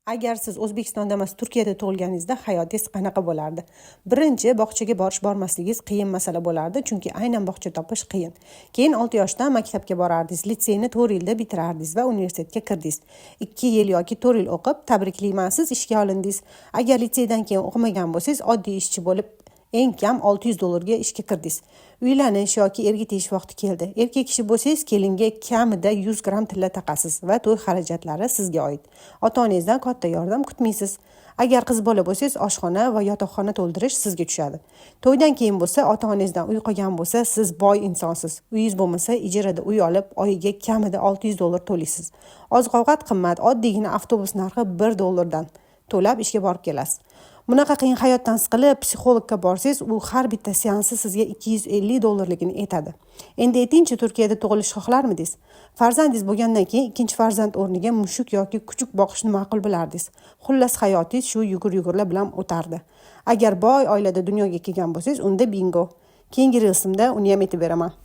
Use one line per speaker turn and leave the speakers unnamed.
Agar siz O'zbekistonda emas, Turkiyada tug'ilganingizda hayotingiz qanaqa bo'lardi? Birinchi, bog'chaga borish bormasligingiz qiyin masala bo'lardi, chunki aynan bog'cha topish qiyin. Keyin 6 yoshda maktabga borardingiz, litseyni 4 yilda bitirardingiz va universitetga kirdingiz. 2 yil yoki 4 yil o'qib, tabriklayman, siz ishga olindingiz. Agar litseydan keyin o'qimagan bo'lsangiz, oddiy ishchi bo'lib eng kam 600 dollarga ishga kirdingiz. Uylanish yoki erga tegish vaqti keldi. Erkak kishi bo'lsangiz, kelinga kamida 100 gramm tilla taqasiz va to'y xarajatlari sizga oid. Ota-onangizdan katta yordam kutmaysiz. Agar qiz bola bo'lsangiz, oshxona va yotoqxona to'ldirish sizga tushadi. To'ydan keyin bo'lsa, ota-onangizdan uy qolgan bo'lsa, siz boy insonsiz. Uyingiz bo'lmasa, ijarada uy olib, oyiga kamida 600 dollar to'laysiz. Oziq-ovqat qimmat, oddiygina avtobus narxi 1 dollardan to'lab ishga borib kelasiz. Bunaqa qiyin hayotdan siqilib, psixologga borsangiz, u har bitta seansi sizga 250 dollarligini aytadi. Endi aytingchi, Turkiyada tug'ilishni xohlarmidingiz? Farzandingiz bo'lgandan keyin ikkinchi farzand o'rniga mushuk yoki kuchuk boqishni ma'qul bilardingiz. Xullas, hayotingiz shu yugur-yugurlar bilan o'tardi. Agar boy oilada dunyoga kelgan bo'lsangiz, unda bingo. Keyingi reelsimda uni ham aytib beraman.